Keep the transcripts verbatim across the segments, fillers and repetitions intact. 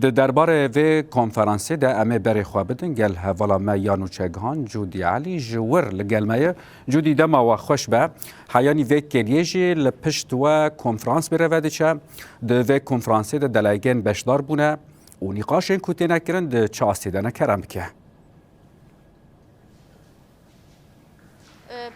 Di derbarê vê konferansê de em ê berê xwe bidin gel hevala me ya nûçegihan Cûdî Elî ji wir li gel me ye. Cûdî, dema we xweş be. Heyanî vê kêliyê jî li pişt we konferans bêreve diçe. Di vê konferansê de delegên beşdar bûne û nîqaşên ku têne kirin di çi astê de ne, kerem bike.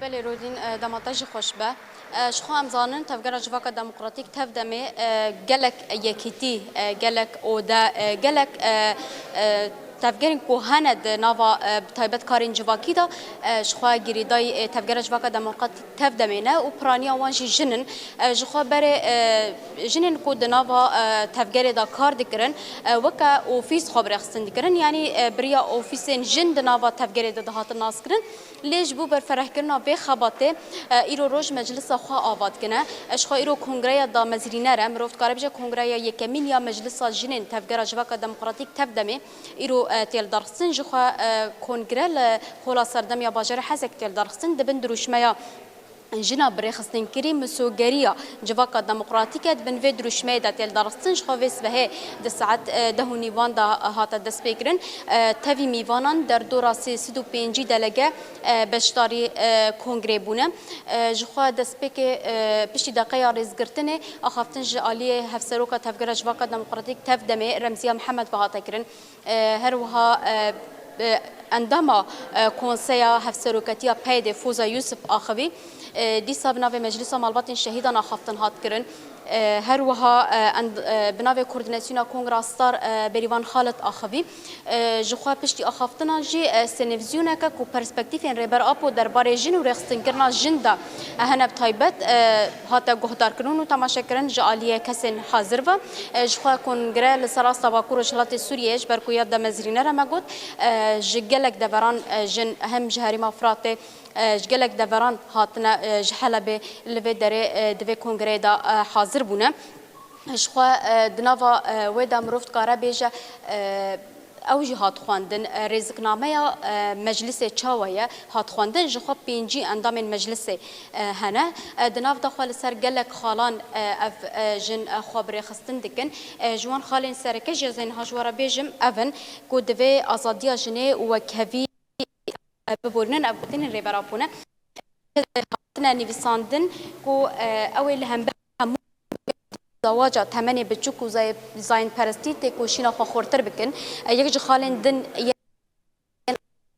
Belê Rodîn, e, dema te jî xweş be. E, ji xwe em zanin Tevgera Civaka Demokratîk TEV-DEMê, e, gelek yekîtî, e, gelek ode, e, gelek, e, e, tevgerên ku hene di nava, e, bi taybet karên civakî de, e, ji xwe girêdayî, e, Tevgera Civaka Demokratîk TEV-DEMê ne û piraniya wan jî jin in. E, ji xwe berê, e, jinên ku di nava, e, tevgerê de kar dikirin, e, weke ofîs xwe bi rêxistin dikirin. Yanî, e, bi riya ofîsên jin di nava tevgerê de dihatin naskirin. Lê ji bo berferehkirina vê xebatê, e, îro roj meclisa xwe ava dikine. E, ji xwe îro kongreya damezrîner e. Mirov dikare bêje kongreya yekemîn ya Meclisa Jinên Tevgera Civaka Demokratîk TEV-DEMê îro, e, tê lidarxistin. Ji xwe, e, kongre li Hola Serdem ya bajarê Hezek tê lidarxistin. Di bin dirûşmeya jina bi rêxistinkirî misogeriya civaka demokratîk e, di bin vê dirûşmeyê de tê lidarxistin. Ji xwe vê sibehê di saet, e, deh û nîvan de hate destpêkirin. E, tevî mîvanan derdora sê sed û pêncî delege, e, beşdarî, e, kongrê bûne. E, ji xwe destpêkê, e, piştî deqeya rêzgirtinê axaftin ji aliyê Hevseroka Tevgera Civaka Demokratîk TEV-DEMê Remziya Mihemed ve hate kirin. E, her wiha, e, e, endama, e, Konseya Hevseroketiya PEYDê Foza Yusuf axivî. E, dîsa bi navê Meclisa Malbatên Şehîdan axaftin hat kirin. E, her wiha, e, end-, e, bi navê Koordînasyona Kongra Star, e, Berîvan Xalid axivî. E, ji xwe piştî axaftinan jî, e, sênevîzyoneke ku perspektîfên Rêber Apo derbarê jin û rêxistinkirina jin de hene bi taybet, e, hate guhdarkirin û temaşekirin ji aliyê kesên hazir ve. E, ji xwe kongre li ser asta Bakur Rojhilatê Sûriyeyê, ji ber ku ya demezrîner e me got, e, ji gelek deveran, e, jin hem ji herêma Firatê, e, ji gelek deveran hatine, e, ji Helebê li vê derê, e, di vê kongreyê de, e, hazir bûne. Ji xwe, e, di nava, e, wê de mirov dikare bêje, e, ew jî hat xwendin, e, rêziknameya, e, meclisê çawa ye hat xwendin, ji xwe pêncî endamên meclisê, e, hene. E, di nav de xwe li ser gelek xalan, e, ev, e, jin, e, xwe bi rêxistin dikin. E, ji wan xalên sereke jî ez ê niha ji we re bêjim, ev in ku divê azadiya jinê û wekhevî, e, biborînin, ev gotinên Rêber Apo ne. Hatine nivîsandin ku, e, ew ê li hember hemû zewaca temenê biçûk û zay-, zayînperestî têkoşîna xwe xurtir bikin. E, yek ji xalên din yên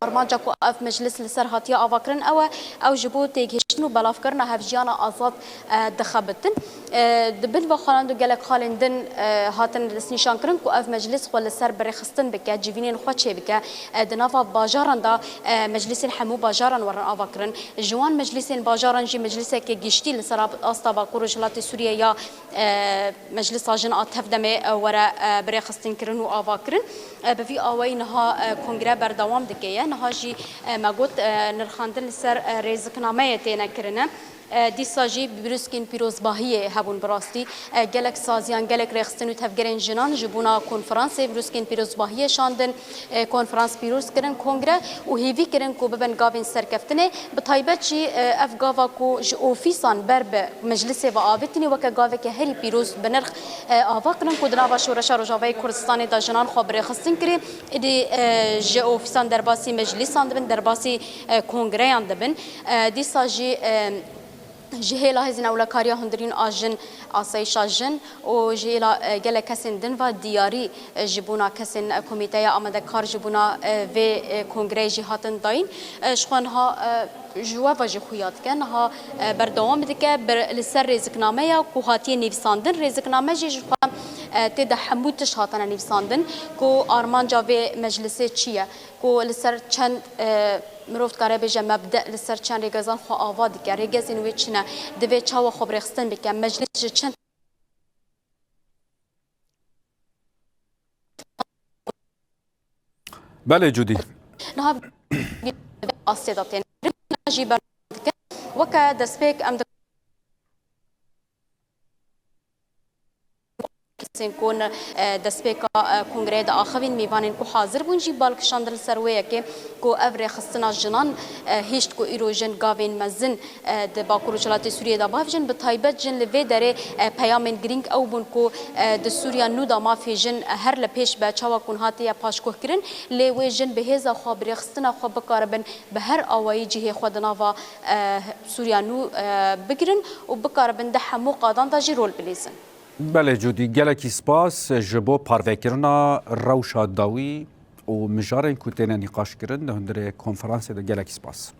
armanca ku ev meclis li ser hatiye avakirin ew e, ew ji bo têgihiştin û belavkirina hevjiyana azad, e, dixebitin. E, di bin ve xalan de gelek xalên din, e, hatin destnîşankirin ku ev meclis xwe li ser birêxistin bike, civînên xwe çêbike, e, di nava bajaran de, e, meclisên hemû bajaran werin avakirin. Ji wan meclisên bajaran jî meclisekê giştî li ser ab-, asta Bakur Rojhilatê Sûriyê ya, e, Meclisa Jin a TEV-DEMê, e, were, e, birêxistinkirin û avakirin. E, bi vî awayî niha, e, kongre berdewam dike ye. Niha jî, e, me got, e, nirxandin li ser, e, rêziknameyê têne kirine. E, dîsa jî pîrozkên pîrozbahiyê hebûn bi rastî. E, gelek saziyan, gelek rêxistin û tevgerên jinan ji bona konferansê pîrozkên pîrozbahiyê şandin. E, konferans pîroz kirin, kongre û hêvî kirin ku bibin gavên serkeftinê. Bi taybet jî, e, ev gava ku ji ofîsan ber bi meclisê ve avêtîne weke gaveke herî pîroz bi nirx, e, ava kirin ku di nava Şoreşa Rojavayê Kurdistanê de jinan xwe bi rêxistin kirê. Êdî, e, ji ofîsan derbasî meclîsan dibin, derbasî, e, kongreyan dibin. E, dîsa jî, e, ji hêla Hêzên Ewlekariya Hundirîn a Jin, Asayîşa Jin û ji hêla, e, gelek kesên din ve diyarî, e, ji bona kesên, e, Komîteya Amadekar ji bona, e, vê, e, kongreyê jî hatin dayîn. E, ji xwe niha, e, ji we ve jî xuya dike, niha, e, berdewam dike, ber-, li ser rêziknameya ku hatiye nivîsandin, rêzikname jî ji xwe, e, tê de hemû tişt hatine nivîsandin ku armanca vê meclisê çi ye, ku li ser çend, e, mirov dikare bêje mebde li ser çend rêgezan xwe ava dike, rêgezên wê çi ne, divê çawa xwe bi rêxistin bike, meclis ji çend Belê Cudî. Niha astê de tên. Jî ber-, weke destpêk em di- Ku ne, e, destpêka, e, kongreyê de axivîn, mêvanên ku hazir bûn jî bal kişandin li ser wê yekê ku ev rêxistina jinan, e, hişt ku îro jin gavên mezin, e, di Bakur û Rojhilatê Sûriyê de bavêjin, bi taybet jin li vê derê, e, peyamên girîng ew bûn ku, e, di Sûriya nû de mafê jin, e, her li pêş be, çawa ku hatiye paşguhkirin, lê wê jin bi hêza xwe, bi rêxistina xwe bikaribin bi her awayî cihê xwe di nava, e, Sûriya nû, e, bigirin û bikaribin di hemû qadan de jî rol bilîzin. Belê Cûdî, gelekî spas ji bo parvekirina rewşa dawî û mijarên ku têne nîqaşkirin di hundirê konferansê de, gelekî spas.